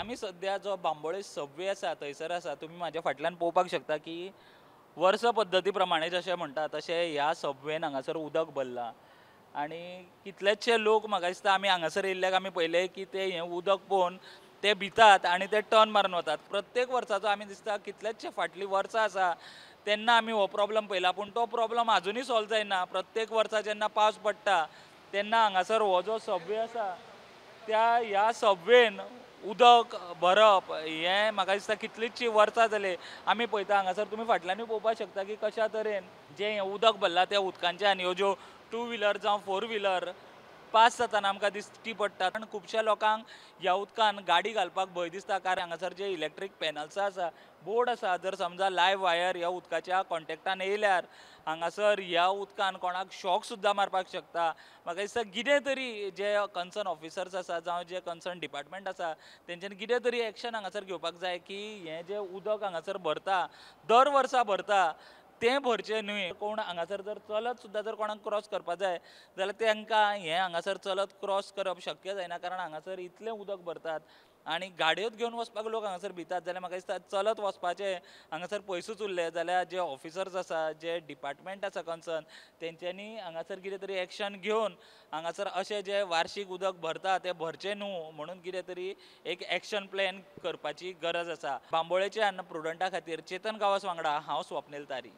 आमी सद्या जो बांबोळे सबवे आसा थंयसर आसा. तुमी म्हाज्या फाटल्यान पळोवपाक शकता की वर्स पद्दती प्रमाणे जशें म्हणटा तशें ह्या सबवेन हांगासर उदक भरलां आनी कितलेचशे लोक म्हाका दिसता आमी हांगासर येयल्ल्याक आमी पळयलें की ते हें उदक पळोवन ते भितात आनी ते टर्न मारून वतात. प्रत्येक वर्साचो आमी दिसता कितलेचशे फाटलीं वर्सां आसा तेन्ना आमी हो प्रॉब्लम पळयला, पूण तो प्रॉब्लम आजुनूय सॉल्व जायना. प्रत्येक वर्सा जेन्ना पावस पडटा तेन्ना हांगासर हो जो सबवे आसा त्या ह्या सबवेन उदक भरप हें म्हाका दिसता कितलींचशीं वर्सां जालीं आमी पळयता. हांगासर तुमी फाटल्यानूय पळोवपाक शकता की कशा तरेन जें हें उदक भरलां त्या उदकांच्यान ह्यो ज्यो टू व्हिलर जावं फोर व्हिलर पास जातना आमकां दिश्टी पडटा. कारण खुबश्या लोकांक ह्या उदकान गाडी घालपाक भंय दिसता, कारण हांगासर जे इलेक्ट्रीक पॅनल्सां आसा, बोर्ड आसा, जर समजा लायव्ह वायर ह्या उदकाच्या कॉन्टेक्टान येयल्यार हांगासर ह्या उदकान कोणाक शॉक सुद्दां मारपाक शकता. म्हाका दिसता कितें तरी जे कन्सर्न ऑफिसर्स आसा जावं जे कन्सर्न डिपार्टमेंट आसा तेंच्यांनी कितें तरी एक्शन हांगासर घेवपाक जाय की हें जें उदक हांगासर भरता, दर वर्सा भरता, तें भरचें न्हय. कोण हांगासर जर चलत सुद्दां जर कोणाक क्रॉस करपा जाय जाल्यार तांकां हें हांगासर चलत क्रॉस करप शक्य जायना, कारण हांगासर इतलें उदक भरतात आनी गाडयोच घेवन वचपाक लोक हांगासर भितात. जाल्यार म्हाका दिसता चलत वचपाचें हांगासर पयसूच उरलें जाल्यार जे ऑफिसर्स आसा, जे डिपार्टमेंट आसा कन्सर्न, तेंच्यांनी हांगासर कितें तरी एक्शन घेवन हांगासर अशें जें वार्शीक उदक भरता तें भरचें न्हू म्हणून कितें तरी एक एक्शन प्लॅन करपाची गरज आसा. बांबोळेच्यान प्रुडंटा खातीर चेतन गांवस वांगडा हांव स्वप्नील तारी.